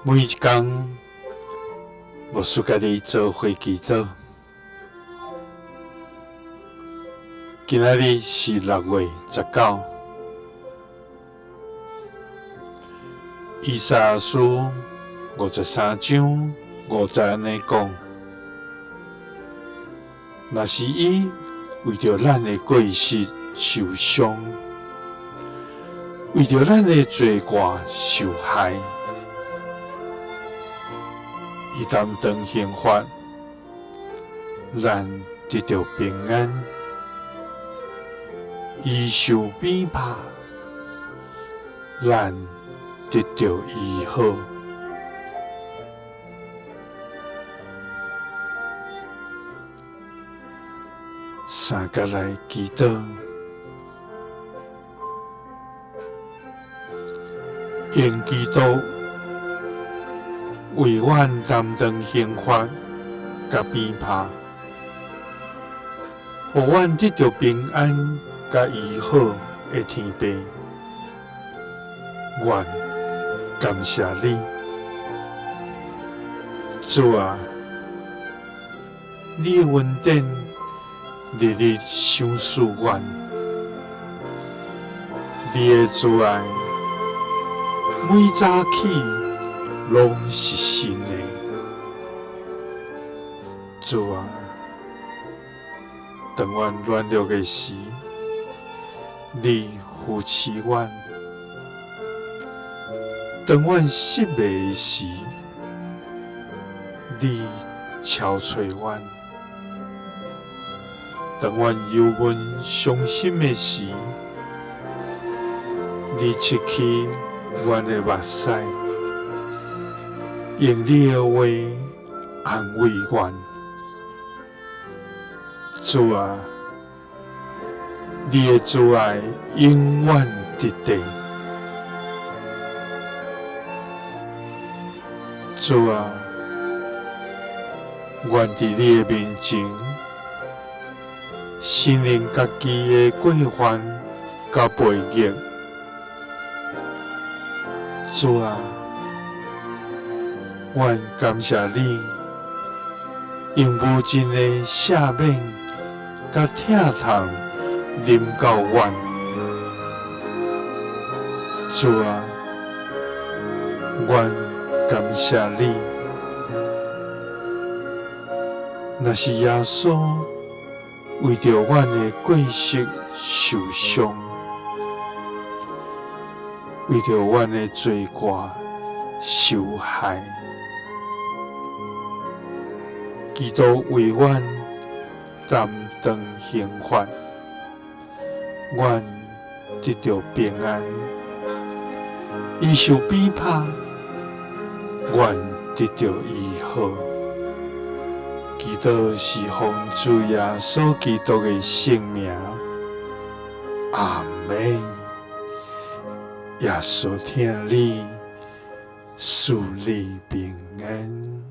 每一工，牧師佮你做伙祈禱。今仔日是6月19，以賽亞書53章5節按呢講：若是伊為著咱的過失受傷，為著咱的罪過受害，伊擔當刑罰，咱得著平安；伊受鞭拍，咱得著醫好。三佮來祈禱，用基督為阮擔當刑罰佮鞭拍，予阮得著平安佮醫好的天父，阮感謝你，主啊，你的恩典日日賞賜阮，你的慈愛每早起攏是新的，主啊，當阮軟弱的時，你扶持阮；當阮失迷的時，你敲揣阮；當阮憂悶傷心的時，你拭去阮的目屎，用你的話安慰阮。主啊，你的慈愛永遠佇地。主啊，阮佇你的面前，承認家己的過犯佮背逆。主啊，阮感謝你，用無盡的赦免佮疼痛臨到阮。主啊，阮感謝你。若是耶穌為著阮的過失受傷，為著阮的罪過受害，基督為阮擔當刑罰，阮得著平安；伊受鞭拍，阮得著醫好。祈禱是奉主耶穌基督的聖名，阿們。耶穌疼你，賜你平安。